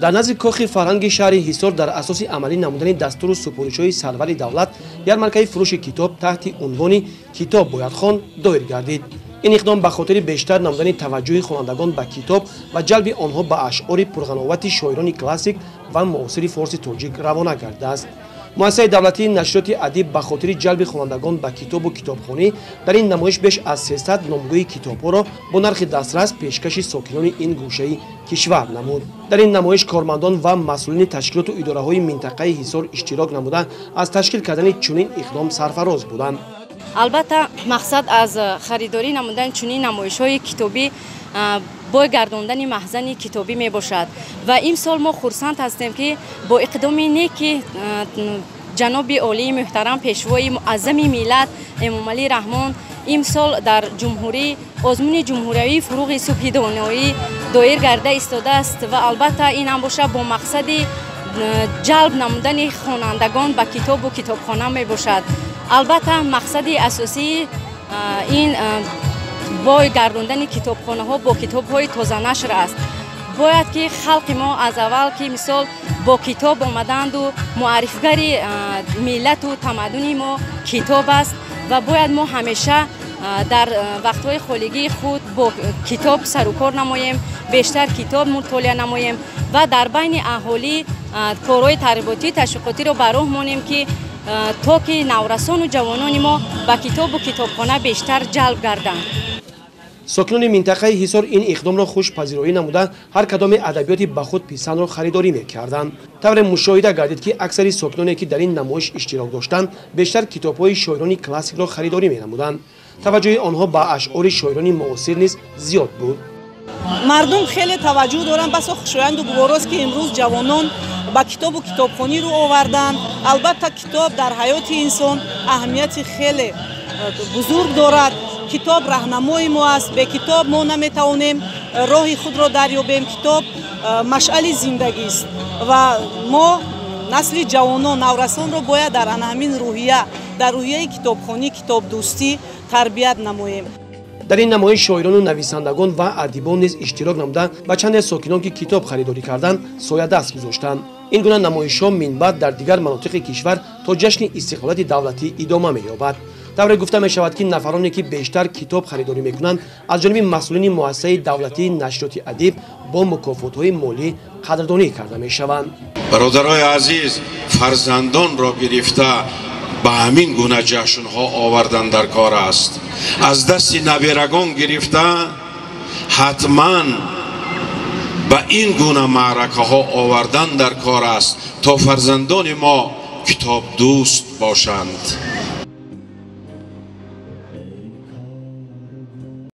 Дар назди кохи фарҳанги шаҳри Ҳисор дар асоси амалӣ намудани дастуру супоришҳои сарвари давлат ярмаркаи фурӯши китоб таҳти унвони «Китоб бояд хон» доир гардид. Ин иқдом ба хотири бештар намудани таваҷҷӯҳи хонандагон ба китоб ва ҷалби онҳо ба ашъори пурғановати шоирони классик ва муосири форси тоҷик равона гардааст. Муассисаи давлатии нашриёти «Адиб» ба хотири ҷалби хонандагон ба китобу китобхонӣ дар ин намоиш беш аз 300 номгӯи китобҳоро бо нархи дастрас пешкаши сокинони ин гӯшаи кишвар намуд. Дар ин намоиш кормандон ва масъулини ташкилоту идораҳои минтақаи Ҳисор иштирок намуда, аз ташкил кардани чунин иқдом сарфароз буданд. Албатта, мақсад аз харидорӣ намудани чунин намоишҳои китобӣ бой гардондани маҳзани китобӣ мебошад ва имсол мо хурсанд ҳастем, ки бо иқдоми неки ҷаноби олии муҳтарам, пешвои муаззами миллат Эмомалӣ Раҳмон, имсол дар ҷумҳурӣ озмуни ҷумҳуриявии «Фуруғи субҳи доноӣ» доир гарда истодааст ва албатта ин ҳам бошад, бо мақсади ҷалб намудани хонандагон ба китобу китобхона мебошад. Албатта, мақсади асосии ин бой гардондани китобхонаҳо бо китобҳои тозанашр аст. Бояд ки халқи мо аз аввал ки мисол бо китоб омаданду муаррифгари миллату тамаддуни мо китоб аст ва бояд мо ҳамеша дар вақтҳои холигии худ бо китоб сарукор намоем, бештар китоб мутолиа намоем ва дар байни аҳолӣ корҳои тарғиботӣ, ташвиқотиро ба роҳ монем, ки то ки наврасону ҷавонони мо ба китобу китобхона бештар ҷалб гарданд. Сокинони минтақаи Ҳисор ин иқдомро хушпазироӣ намуда, ҳар кадоми адабиёти ба худ писандро харидорӣ мекарданд. Тавре мушоҳида гардид, ки аксари сокиноне, ки дар ин намоиш иштирок доштанд, бештар китобҳои шоирони классикро харидорӣ менамуданд. Таваҷҷӯҳи онҳо ба ашъори шоирони муосир низ зиёд буд. Мардум хеле таваҷҷӯҳ доранд. Басо хушоянду гуворост, ки имрӯз ҷавонон ба китобу китобхонӣ рӯ оварданд. Албатта, китоб дар ҳаёти инсон аҳамияти хеле бузург дорад. Китоб раҳнамои мо аст. Бе китоб мо наметавонем роҳи худро дарёбем. Китоб машъали зиндагист ва мо насли ҷавонон, наврасонро бояд дар ана ҳамин рӯҳия, дар рӯҳияи китобхонӣ, китобдӯстӣ тарбият намоем. Дар ин намоиш шоирону нависандагон ва адибон низ иштирок намуда, ба чанде сокинон, ки китоб харидорӣ карданд, соядаст гузоштанд. Ин гуна намоишҳо минбаъд дар дигар манотиқи кишвар то ҷашни истиқлолияти давлатӣ идома меёбад. Тавре гуфта мешавад, ки нафароне, ки бештар китоб харидорӣ мекунанд, аз ҷониби масъулини муассисаи давлатии нашриёти «Адиб» бо мукофотҳои молӣ қадрдонӣ карда мешаванд. Бародарои азиз, фарзандонро гирифта ба ҳамин гуна ҷашнҳо овардан дар кор аст. Аз дасти наберагон гирифта ҳатман ба ин гуна маъракаҳо овардан дар кор аст, то фарзандони мо китобдӯст бошанд.